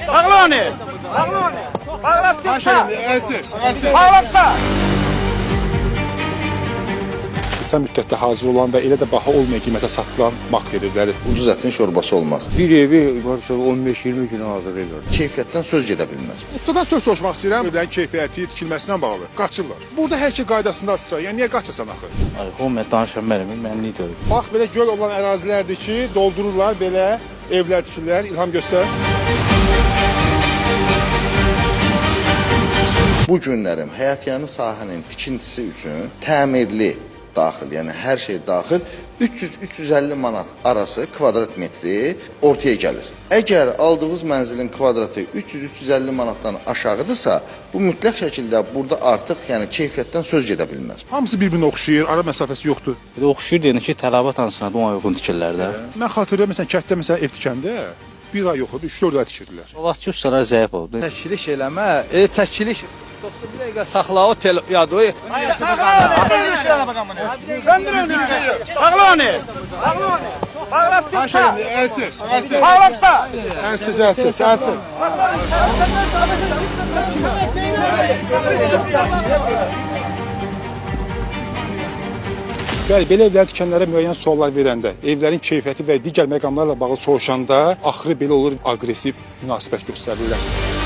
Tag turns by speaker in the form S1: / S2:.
S1: Bağla onu. Bağla onu. Bağla.
S2: Əlsiz, əlsiz.
S1: Bağlatma.
S2: Qısa müddətdə hazır olan və elə də baha olmayan qiymətə satılan makler evləri.
S3: Ucuz ətin şorbası olmaz.
S4: Bir evi varsa 15-20 günə hazırlayırlar.
S3: Keyfiyyətdən söz gedə bilməz.
S2: Ustadan söz soruşmaq istəyirəm. Evlərin keyfiyyəti, tikilməsinə bağlı. Qaçırlar. Burada hər şey qaydasındadırsa, yəni niyə qaçasan axı?
S5: Ay, o mən danışa bilmərəm, mən liderim.
S2: Bax belə göl olan ərazilərdir ki, doldururlar belə evlər tikirlər. İlham göstər.
S3: Bu günlərim həyətyanı sahənin tikintisi üçün təmirli daxil, yəni hər şey daxil 300-350 manat arası kvadrat metri ortaya gəlir. Əgər aldığınız mənzilin kvadratı 300-350 manatdan aşağıdırsa, bu mütləq şəkildə burada artıq yəni keyfiyyətdən söz gedə bilməz.
S2: Hamısı bir-birinə oxşayır, ara məsafəsi yoxdur.
S5: Bir də oxşuyur deyən ki, tələbat hansına da ona uyğun tikirlər də.
S2: Mən xatırlayıram, məsələn, kənddə məsələn ev tikəndə bir ay yox idi, 3-4 ay tikirdilər.
S5: Salatçı ustalar zəif oldu.
S6: Çəkiliş eləmə, çəkiliş. Dostum bir dəqiqə saxla o tel yadı o.
S1: Söndür onu. Bağla onu. Bağla onu. Bağla.
S2: Əlsiz, əlsiz.
S1: Bağlatma.
S2: Əlsiz, əlsiz, əlsiz. Bəli, belə evlər tikənlərə müəyyən suallar verəndə, evlərin keyfiyyəti və digər məqamlarla bağlı soruşanda axırı belə olur, aqressiv münasibət göstərirlər.